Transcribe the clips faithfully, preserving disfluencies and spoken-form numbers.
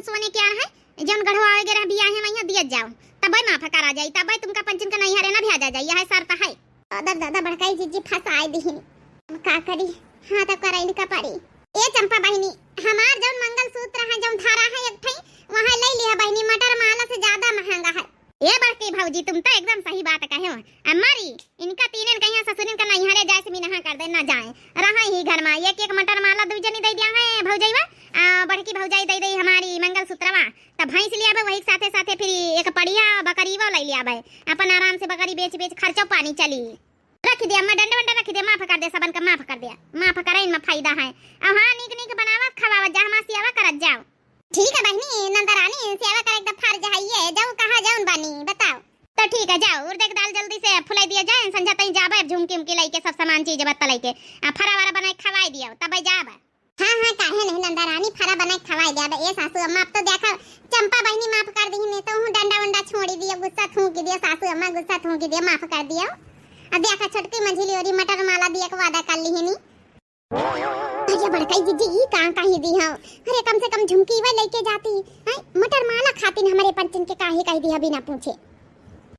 सोने के आर है, जौन गढ़वावे गे रह बियाहे वहीं दिया जाओ, तबै माफ करा जाई, तबै तुमका पंचन का नैहरे ना भेजा जाई, यह शर्त है। अदर दादा बड़काई जिज्जी फंसाए दिहिन, हम का करी? हाँ, तब करा इनका पड़ी। ए चंपा बहिनी, हमार जौन मंगलसूत्र है, जौन धारा है एक ठई, वहाँ ले लिया बहिनी, मटर माला से ज्यादा महंगा है। ए बड़की भौजी, तुम तो एकदम सही बात कहे हो। अम्मा री, इनका तीनन कहिया ससुरिन का नैहरे जाए से मिनहा कर दे, ना जाए, रहा ही घर मा। एक एक मटर माला दुई जनी दे दिया है भौजैवा, आ, बड़की भौजाई दे दे हमारी मंगलसूत्रवा। तब भैंस लिया बे, वही के साथे साथे फिर एक पड़िया बकरीवा ले लिया बे, अपन आराम से बकरी बेच बेच खर्चो पानी चली। रख दे अम्मा, डंडा वंडा रख दे, माफ कर दे, सबन का माफ कर दे, माफ करे इनमें फायदा है। अब हाँ, नीक नीक बनावत खवावत जा, हमार सेवा करत जाओ। ठीक है बहिनी, नंदरानी, सेवा करे के फर्ज है ये, जाओ कहाँ जाउन बानी, बताओ। तो ठीक है, जाओ, उर्दे के दाल जल्दी से फुलाई दिया जाए, संझा तई जाबे, अब झुमकी उमकी लइके, सब सामान चीज बत्ता लइके, आ फरा वरा बनाए खवाए दिया, तब जाबे। हाँ, हाँ, काहे नहीं नंदरानी, फरा बनाए खवाए दिया बे। ए सासू अम्मा, अब तो देखा, चंपा बहिनी माफ कर दिहिन, नहीं तो हूँ डंडा वंडा छोड़ी दिया, गुस्सा थूक दिया, सासू अम्मा गुस्सा थूक दिया, माफ कर दिया। अब देखा, छोटकी मंझली ओरी मटर माला दिया के वादा कर लिहिनी। अरे बड़काई जिज्जी, ई का कही दी हो? अरे कम से कम झुमकी वह लेके जाती। हैं? मटर माला खातिन हमरे पंचन के काहे कह दिया बिना पूछे?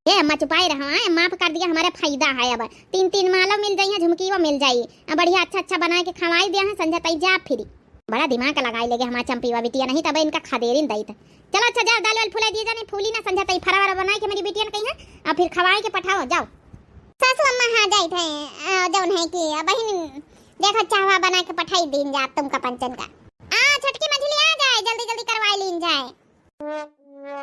ए अम्मा चुपाई रहो, हैं? माफ कर दिया, हमारे फायदा है। अब तीन तीन माला मिल जाई, झुमकी वो मिल जाई। अब बढ़िया अच्छा अच्छा बनाए के खवाई दिया है, संझा तई जा फिरी। बड़ा दिमाग लगाई लेगे हमार चंपीवा बिटिया, नहीं तब इनका खदेरिन दई थे। चलो अच्छा जाओ, दाल वाल फुलाई दिए जाने, फूली ना, संझा तई फरा वरा बनाए के मेरी बिटिया ने कही है, अब फिर खवाए के पठाओ, जाओ। सासू अम्मा हाँ जाइत है, आ, जौन है कि अब बहिन देखो चाहवा बना के पठाई दीन जा तुमका पंचन का। आ छोटकी मंझली आ जाए, जल्दी जल्दी करवाई लीन जाए।